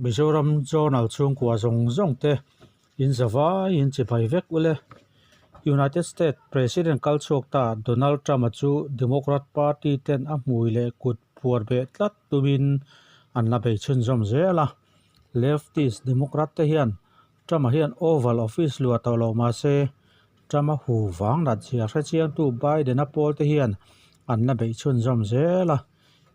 Mizoram Journal chhungkua zawng zawng te in zavai in chibai vek ule. United States President kal chhuak ta Donald Trump-a chu Democrat Party ten a hmui leh kut phuar beh tlat tumin an la bei chhunzawm zel a. Leftist Democrat te hian Trump-a hian Oval Office luah tawh lo mah se, Trump-a hu vang nat zia hrechiangtu Biden-a pawl te hian an la beih chhunzawm zel a.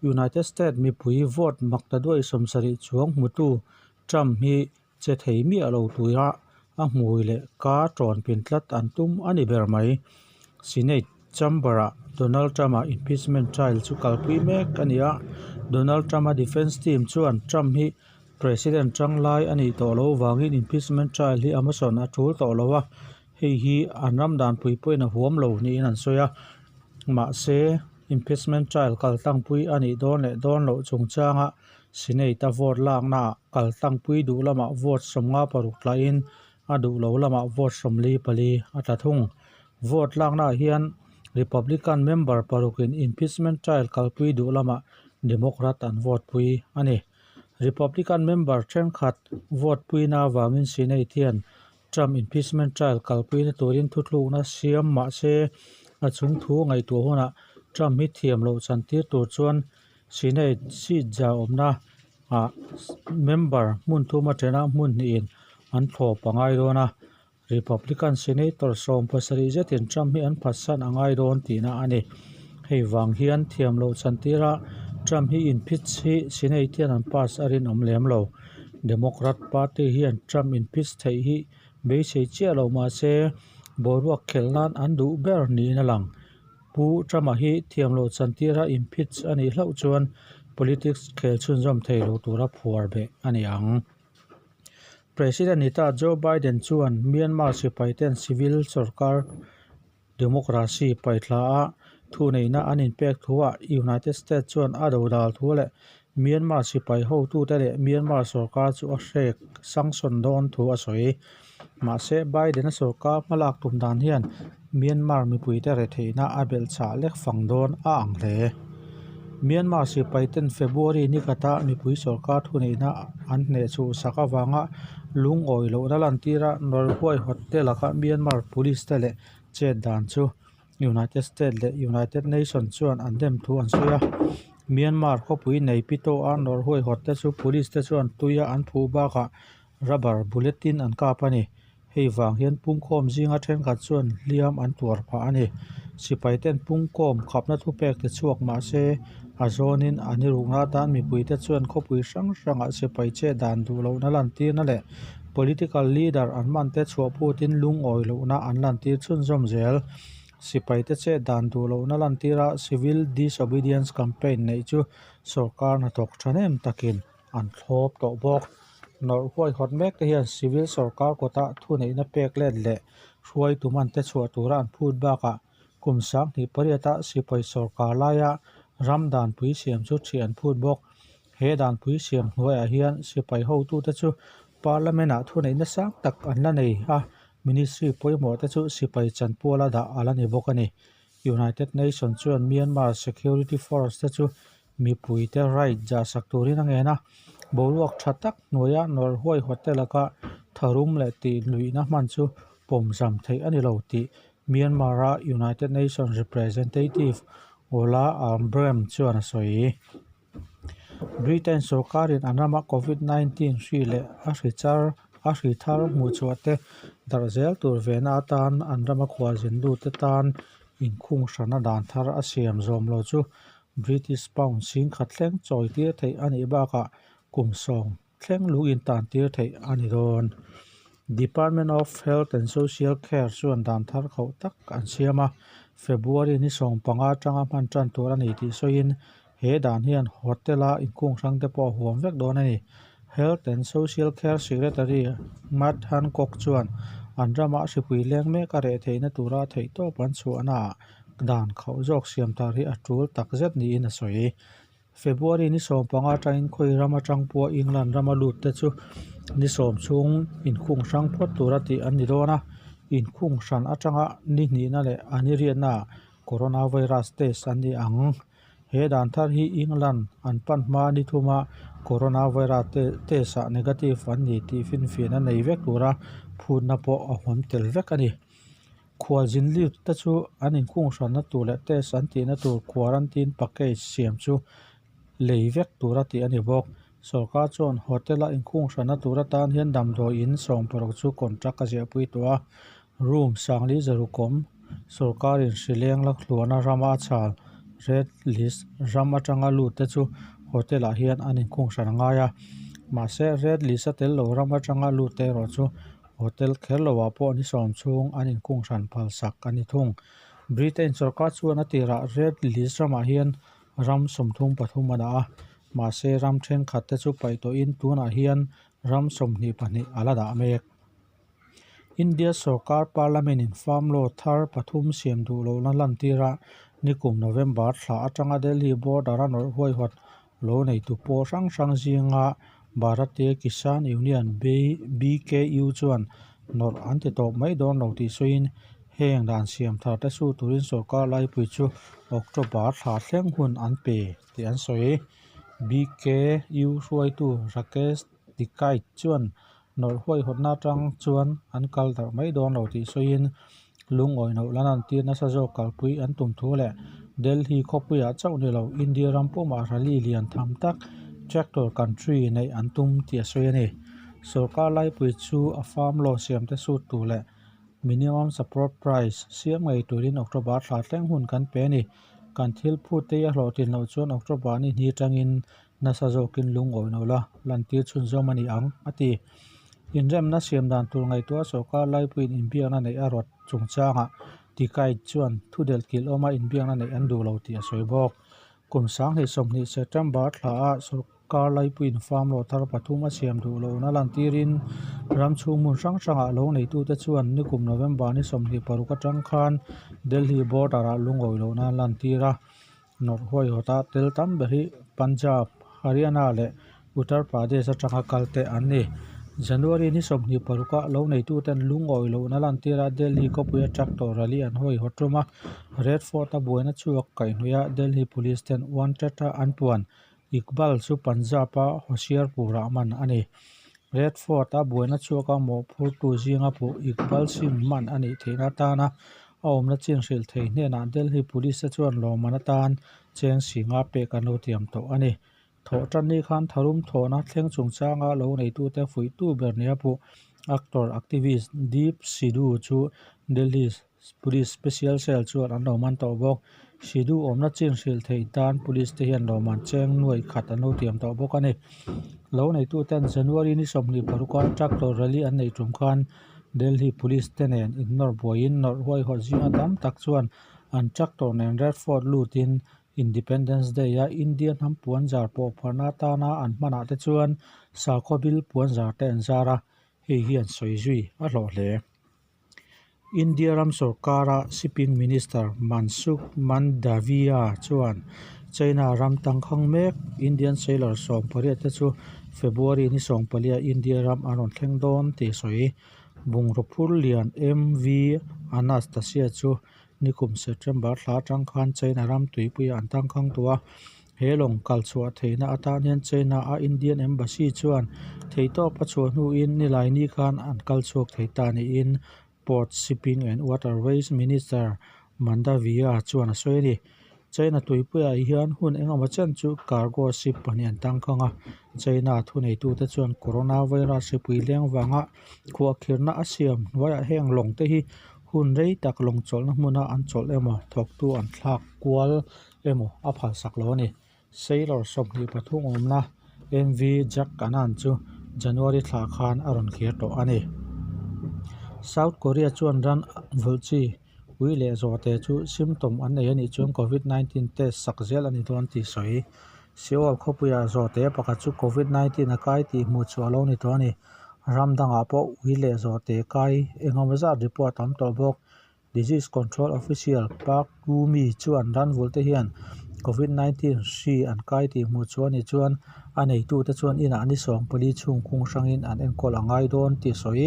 United States mipui vote makta duai 70 chuang hmutu Trump hi che thei miah lo tuia a hmui leh ka tawn pin tlat an tum a ni ber mai. Senate Chamber-ah Donald Trump-a impeachment trial chu kalpui mek a ni a, Donald Trump-a defence team chuan Trump hi President tanglai a nih tawh loh vangin impeachment trial hi a hmasawn a tul tawh lo a, hei hi an ram danpui pawhin a huam lo niin an sawi a. Mahse, impeachment trial kaltlangpui a nih dawn leh dawn loh chungchanga Senate-a vote laknaah kaltlangpui duh lamah vote 56 tlahin a duh lo lamah vote 44 a tla thung. Vote laknaah hian Republican member parukin impeachment trial kalpui duh lamah Democrat an vote pui a ni. Republican member thenkhat vote puina avangin Senate hian Trump impeachment trial kalpuina turin thuthlukna siam mah se a chung thu ngaihtuah hunah Trump hi thiam loh chantir tur chuan Senate seat za awmna ah member hmun thum atena hmun hnihin an thlawp a ngai dawn a, Republican Senator 70 zetin Trump hi an phatsan a ngai dawn tihna a ni. Hei vang hian thiam loh chantira Trump hi impeach hi Senate hian an pass a rinawm lem lo. Democrat Party hian Trump impeach theih hi beisei chiah lo mah se boruak khelh nan an duh ber niin a lang. Pu Trump-a hi thiam loh chantira impeach a nih hlauh chuan politics khel chhunzawm thei lo tura phuar beh a ni ang. President nita Joe Biden chuan Myanmar sipaiten civil sorkar democracy paithla a thuneihna an inpek thuah United States chuan a dodal thu leh Myanmar sipai hotute leh Myanmar sorkar chu a hrek sanction dawn thu a sawi. Mahse, Biden-a sorkar hmalak tum dan hian Myanmar mipuite retheihna a belhchhah lek fang dawn a ang hle. Myanmar sipaiten February ni khata mipui sorkar thuneihna an hnehchhuh sak avanga lungawi lohna lantira nawrhuaihawt te laka Myanmar police te leh chet dan chu United States leh United Nations chuan an dem thu an sawi a. Myanmar khawpui nei Pito-a nawrhuaihawt te chu police te chuan tuia an phuh bakah rubber bullet in an kap a ni. Hei vang hian pungkhawm zinga thenkhat chuan hliam an tuar phah a ni. Sipai ten pungkhawm khapna thupek ti chhuak mah se a zawnin an i rukna atan mipuite chuan khawpui hrang hrangah sipai che dan duh lohna lantirna leh political leader an man te chhuah phutin lungawi lohna an lantir chhunzawm zel. Sipai te che dan duh lohna lantira civil disobedience campaign neih chu sorkar hnathawk thahnem takin an thlawp tawh bawk. Nawrh huaihawt mek te hian civil sorkar kawtah thuneihna pek let leh hruaitu man te chhuah tura an phut bakah kum 28 a sipai sorkar laia ram danpui siam chu ṭhih an phut bawk. He danpui siam hnuaiah hian sipai hotute chu parliament ah thuneihna sang tak an la nei a, ministry pawimawh te chu sipai chanpuala dah a la ni bawk a ni. United Nations chuan Myanmar Security Force te chu mipuite right zah sak turin a ngen a, boruak tha tak hnuaia nawrh huaihawt te laka tharum leh tihluihna hman chu pawmzam theih a ni lo tih Myanmar-a United Nations Representative Ola Almbrem chuan a sawi. Britain sorkarin an rama Covid-19 hri leh a hri char a hri thar hmuhchhuah te darh zel tur vehna atan an rama khualzin lute tan inkhung hrana dan thar a siam zawm lo chu British pound 10,000 thleng chawi tir theih a nih bakah kum 10 thleng lu intan tir theih a ni dawn. Department of Health and Social Care chuan dan thar khauh tak an siam a, February ni 15 atanga hman tan tur a ni tih sawiin he dan hian hotel-a inkhung hrang te pawh a huam vek dawn a ni. Health and Social Care Secretary Matt Hancock chuan an rama hripui leng mek a reh theihna tura theihtawp an chhuahnaah dan khauh zawk siam tar hi a tul tak zet niin a sawi. February ni 15 atangin khawi ram atang pawha England rama lut te chu ni 10 chhung inkhung hrang phawt tura tih an ni dawn a. Inkhung hran atanga ni hnihna leh a ni riatnaah coronavirus test an ni ang. He dan thar hi England an pan hma ni thuma coronavirus test ah negative an ni tih finfiahna nei vek tura phutna pawh a awm tel vek a ni. Khualzin lut te chu an inkhung hranna tur leh test an tihna tur quarantine package siam chu lei vek tura tih a ni bawk. Sorkar chuan hotel a inkhung hranna tur atan hian damdawi in 16 chu contract a ziahpui tawh a. Room sangli zarukawm sorkarin hrileng la hluahna rama a chhal red list ram atanga lut te chu hotel ah hian an inkhung hran a ngai a. Mahse red list a tel lo ram atanga lut te erawh chu Hotel kher loah pawh ni 10 chhung an inkhung hran phal sak a ni thung. Britain sorkar chuan a tirah Red List ramah hian ram 33 a dah a, mahse ram thenkhat te chu paih tawhin tunah hian ram 22 a la dah mek. India sorkar Parliament in Farm Law thar pathum siam duh lohna lantirah nikum November thla atanga Delhi border a nawrh huaihawt Lo neitu pawl hrang hrang zinga Bharatiya Kisan Union, BKU, chuan nawrh an ti tawp mai dawn lo tih sawiin heng dan siam thar te su turin sorkar laipui chu October thla thleng hun an pe tih an sawi. BKU hruaitu Rakesh Tikait chuan nawrh huaihawtna atang chuan an kal darh mai dawn lo tih sawiin lungawi loh lan an tir nasa zawk kalpui an tum thu leh Delhi khawpuiah chauh ni lo India ram pumah rally lian tham tak tractor country neih an tum tih a sawi a ni. Sorkar laipui chu a farm law siamte sut tur leh minimum support price siam ngei turin October thla thleng hun kan pe a ni. Kan thil phut te hi a hlawhtlin loh chuan October ni hni atangin Nasa zawkin lungawi lo la, lantir chhunzawm a ni ang, a ti. Inremna siam dan tur ngaihtuah sorkar laipuiin inbiakna neih a rawt chungchangah Tikait chuan thudelh kilh awma inbiakna neih an duh lo tih a sawi bawk. Kum 2020 September thlaah sorkar laipuiin farm law thar pathum a siam duh lohna lantirin ram chhung hmun hrang hrangah lo neitute chuan nikum November ni 26 atang khan Delhi border-ah lungawi lohna an lantir a. Nawrh huaihawta tel tam ber hi Punjab, Haryana leh Uttar Pradesh atanga kal te an ni. January ni 26 ah lo neituten lungawi lohna lantira Delhi khawpuia tractor rally an huaihawt tum a, Red Fort a buaina chhuak kaihhnawih a Delhi Police ten wanted a an puan Iqbal chu Punjab a Hoshiarpur ah man a ni. Red Fort a buaina chhuaka mawhphurtu zinga puh Iqbal Singh man a nih theihna atana A awmna chin hrilh thei hnenah Delhi Police te chuan lawmman atan cheng singa pek an lo tiam tawh a ni. Thawhtan ni khan tharum thawhna thleng chungchanga lo neitute fuihtu ber nia puh actor activist Deep Sidhu chu Delhi Police Special Cell chuan an lo man tawh bawk. Sidhu awmna chin hrilh thei tan Police te hian lawmman cheng nuai khat an lo tiam tawh bawk a ni. Lo neituten January ni 26 a tractor rally an neih tum khan Delhi Police te nen innawr buaiin nawrh huaihawt zinga tam tak chuan an tractor nen Red Fort lutin Independence Day a India hnam puanzar pawh pharna atana an hmanah te chuan sakhaw bil puanzar te an zar a, hei hian sawi zui a hlawh hle. India ram sorkara Shipping Minister Mansukh Mandaviya chuan China ram tangkhang mek Indian sailor 18 te chu February ni 14 ah India ram an rawn thleng dawn tih a sawi. Bungraw phur lian MV Anastasia chu nikum September thla atang khan China ram tuipuiah an tangkhang tawh a. He lawng kal chhuah theihna atan hian China a Indian Embassy chuan theihtawp a chhuah hnuin Nilaini khan an kal chhuak thei ta niin Ports, Shipping and Waterways Minister Mandaviya chuan a sawi a ni. China tuipuiah hian hun engemaw chen chu cargo ship pahnih an tangkhang a, China thuneitute chuan coronavirus hripui leng vanga khuahkhirhna a siam hnuaiah heng lawng te hi hun rei tak lawng chawlhna hmuna an chawlh emaw thawktu an thlak kual emaw a phalsak lo a ni. Sailor 23 awmna MV Jack Kanan chu January thla khan a rawn kir tawh a ni. South Korea chuan ran vulh chi ui leh zawhte chu symptom an nei a nih chuan Covid 19 test sak zel a ni dawn tih sawi. Seoul khawpuiah zawhte pakhat chu Covid 19 a kai tih hmuh chhuah a lo ni tawh a ni. Ram dangah pawh ui leh zawhte kai engemaw zat report a awm tawh bawk. Disease Control Official Park Woo-mi chuan ran vulh te hian Covid 19 hri an kai tih hmuh chu a nih chuan a neitute chuan inah ni 14 chhung khung hrangin an enkawl a ngai dawn tih sawi.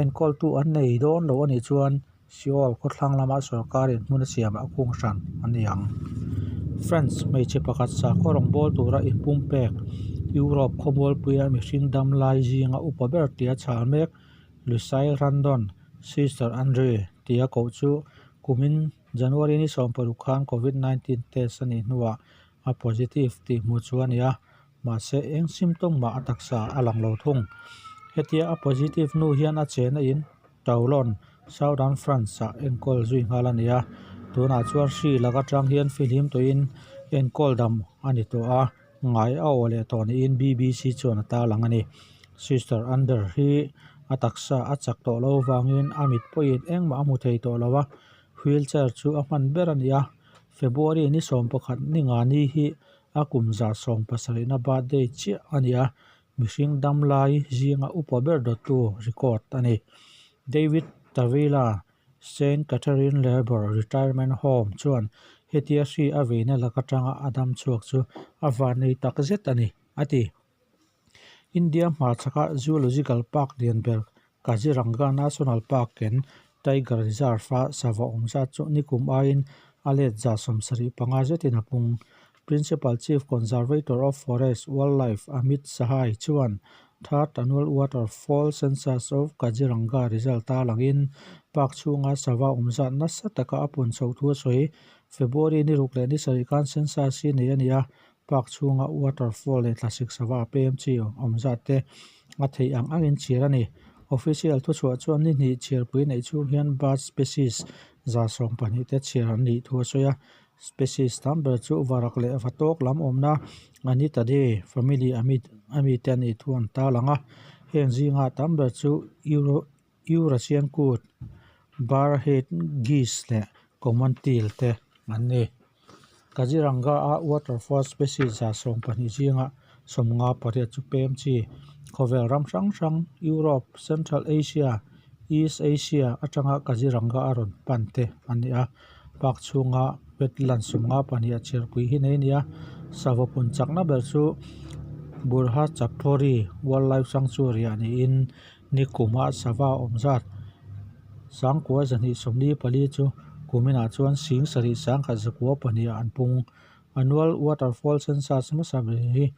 Enkawltu an nei dawn lo a nih chuan Seoul khawthlang lama sorkarin hmun a siamah khung hran a ni ang. France hmeichhe pakhat sakhaw rawngbâwl tura inpumpek Europe khawmualpuia mihring dam lai zinga upa ber tia chhal mek Lucille Randon, Sister Andre tia koh chu kumin January ni 16 khan Covid 19 test a nih hnuah a positive tih hmuh chu a ni a, mahse eng symptom mah a taksa a lang lo thung. Hetia a positive hnu hian a chena in Toulon, Southern France-ah enkawl zui nghal a ni a, tunah chuan hri lak atang hian fihlim tawhin enkawl dam a ni tawh a, ngai a awh leh tawh niin BBC chuan a tarlang a ni. Sister Ander hi a taksa a chak tawh lo vangin a mit pawhin engmah a hmu thei tawh lo a, wheelchair chu a hman ber a ni a, February ni 11 ni nga ni hi a kum 170na birthday chiah a ni a, Mihring dam lai zinga upa ber dawttu record a ni. David Tavila, Saint Catherine Labour Retirement Home chuan hetia hri a veina lak atanga a dam chhuak chu a vannei tak zet a ni, a ti. India hmarchhaka Zoological Park lian ber Kaziranga National Park ken Tiger Reserve-a sava awm zat chu nikum aiin a let 75% zetin a pung. Principal Chief Conservator of Forest, Wildlife, Amit Sahai chuan Third Annual Waterfowl Census of Kaziranga result tarlangin park chhunga sava awm zat nasa taka a pun chhoh thu a sawi. February ni ruk leh ni sarih khan census hi nei a ni a, park chhunga waterfowl leh thlasik sava pem chi awm zat te a theih ang angin chhiar a ni. Official thuchhuah chuan ni hnih chhiarpui neih chhung hian bird species 112 te chhiar an nih thu a sawi a. Species tam ber chu varak leh vatawk lam awmna Anitidae family ami ami te an nih thu an tarlang a. Heng zinga tam ber chu Euro Eurasian coot, Bar-head geese leh Common teal te an ni. Kaziranga a waterfowl species 12 zinga 58 chu pem chi khawvel ram hrang hrang Europe, Central Asia, East Asia atanga Kaziranga a rawn pan te an ni a. Park chhunga wetland 52 a chhiarpui hi nei a ni a. Sava pun chakna ber chu Burha Chapori Wildlife Sanctuary ah niin Nikuma sava awm zat 9,244 chu kuminah chuan 7,192 ah an pung. Annual Waterfowl Census hmasa ber hi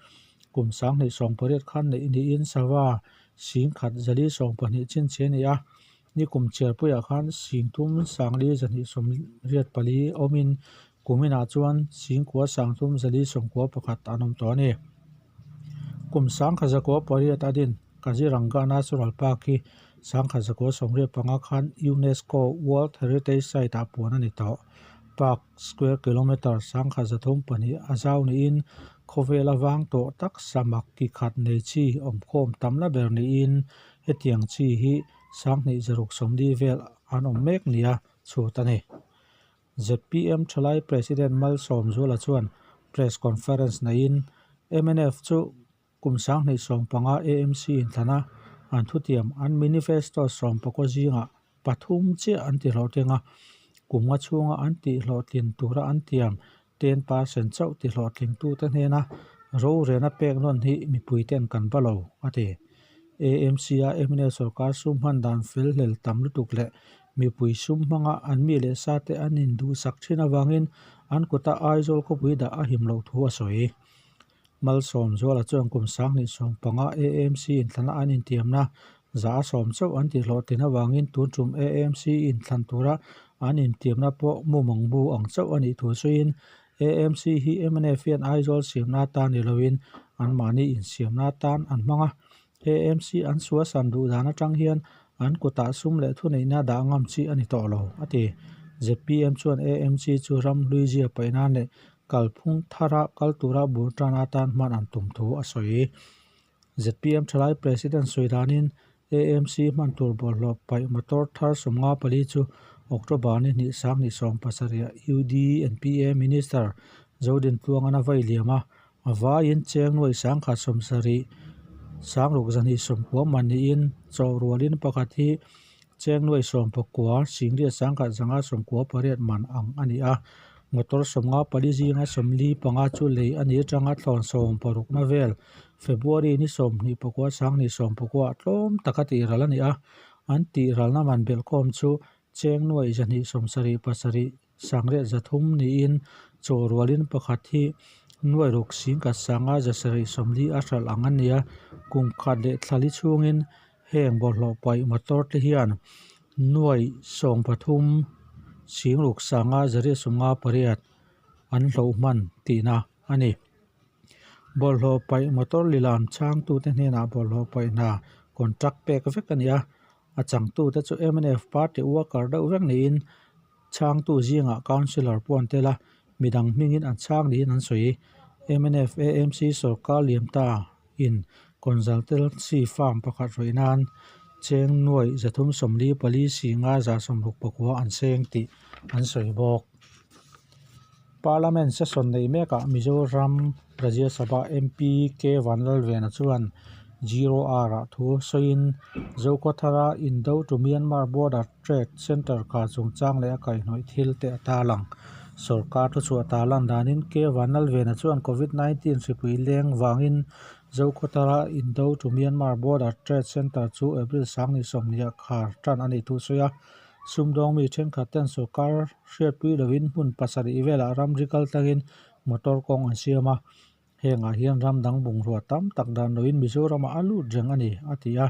kum 2018 khan neih niin sava 1,112 chinchhe a ni a. Nikum chhiarpuiah khan 3,484 awmin kuminah chuan 9,391 an awm tawh a ni. Kum 1908 a din Kaziranga National Park hi 1995 khan UNESCO World Heritage Site ah puan a ni tawh. Park square kilometre 1302 a zau niin khawvel a vang tawh tak samak ki khat nei chi awmkhawm tamna ber niin hetiang chi hi 2640 vel an awm mek nia chhut a ni. ZPM Thalai President Malsawmzuala chuan press conference neiin mnf chu kum 2015 AMC inthlana an thutiam an manifesto 19 zingah pathum chiah an tihlawhtling a, kum nga chhunga an tihhlawhtlin tura an tiam 10% chauh tihlawhtlingtute hnena rorelna pek nawn hi mipuiten kan va lo, a ti. AMC-a mnf sorkar sum hman dan fel hlel tam lutuk leh mipui sum hmanga an mi leh sate an induhsak thin avangin an kuta Aizawl khawpui dah a him loh thu a sawi. Malsawmzuala chuan kum 2015 AMC inthlana an intiamna za a sawm chauh an tihhlawhtlin avangin tun tum AMC inthlan tura an intiamna pawh mumang bu ang chauh a nih thu sawiin AMC hi mnf hian Aizawl siamna atan ni loin anmahni insiamna atan an hmang a. AMC an suasan duh dan atang hian an kutah sum leh thuneihna dah ngam chi a ni tawh lo, a ti. ZPM chuan AMC chu ram hlui zia paih nan leh kalphung thara kal tura bul tan atan hman an tum thu a sawi. ZPM thalai President sawi danin AMC hman tur bawlhhlawh paih motor thar 54 chu October ni hnih 2017 ah UDNPA Minister Zodintluangan a vai liam a, a vaiin cheng nuai 170 629 man niin chawhrualin pakhat hi cheng nuai 19 98 man ang a ni a. Motor 54 zinga 45 chu lei a nih atanga thlawn 60 na vel February ni 29 2019 ah tlawm taka tihral a ni a, an tihralna man belhkhawm chu cheng nuaih 277 sangriat 300 niin chaw rualin pakhat hi nuaih ruk singkhat sanga 740 a hralh ang a ni a, kum khat leh thlali chhungin heng bawlhhlawh paih motor te hian nuaih 13 singruk sanga 158 an hloh hman tihna a ni. Bawlhhlawh paih motor lilam chhangtute hnenah bawlhhlawh paih hna contract pek vek a ni a, a changtute chu mnf party worker deuh vek niin chhangtu zingah councillor pawh an tel a, midang hmingin an chhang niin an sawi. Mnf AMC sawrkar liam ta in consultancy firm pakhat rawih nan cheng nuaih 344 singa 69 an seng tih an sawi bawk. Parliament session neih mekah Mizoram Rajya Sabha MP K Vanlalvena chuan Zero Hour-ah thu sawiin Zokhawthara Indo to Myanmar Border Trade Centre kha chungchang leh a kaihhnawih thil te a tarlang. Sorkar thuchhuah tarlan danin K Vanlalvena chuan Covid 19 hripui leng vangin Zokhawthara Indo to Myanmar Border Trade Centre chu April 20 ah khar tan a nih thu a sawi a. Sumdawng mi thenkhat ten sorkar hriatpui lovin hmun pasarih velah ramri kal tlangin motor kawng an siam a, hengah hian ram dang bungrua tam tak dan loin Mizoramah a lut reng a ni, a ti a.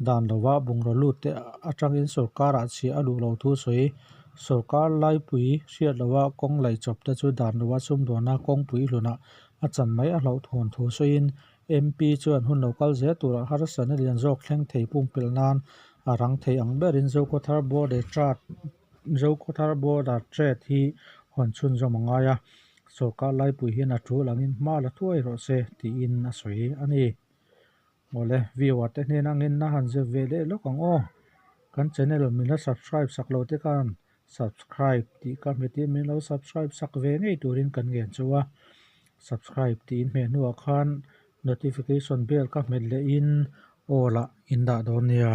Dan lova bungraw lut te atangin sorkarah chhiah a luh lo thu sawi. Sorkar laipui hriat lova kawng laih chawp te chu dan lova sumdawnna kawngpui hlunah a chan mai a hlauhthawn thu sawiin MP chuan hun lo kal zel turah harsatna lian zawk thleng thei pumpelh nan a rang thei ang berin Zokhawthar Border Trade Zokhawthar Border Trade hi hawn chhunzawm a ngai a, sorkar laipui hian a tul angin hma la thuai rawh se tiin a sawi a ni. Awle, viewer te hnena ngenna han zep ve leh lawk ang aw. Kan channel min la subscribe sak lo te khan subscribe tih ka hmetin min lo subscribe sak ve ngei turin kan ngen chu a. Subscribe tih in hmeh hnuah khan notification bell ka hmet lehin aw lah in dah dawn nia.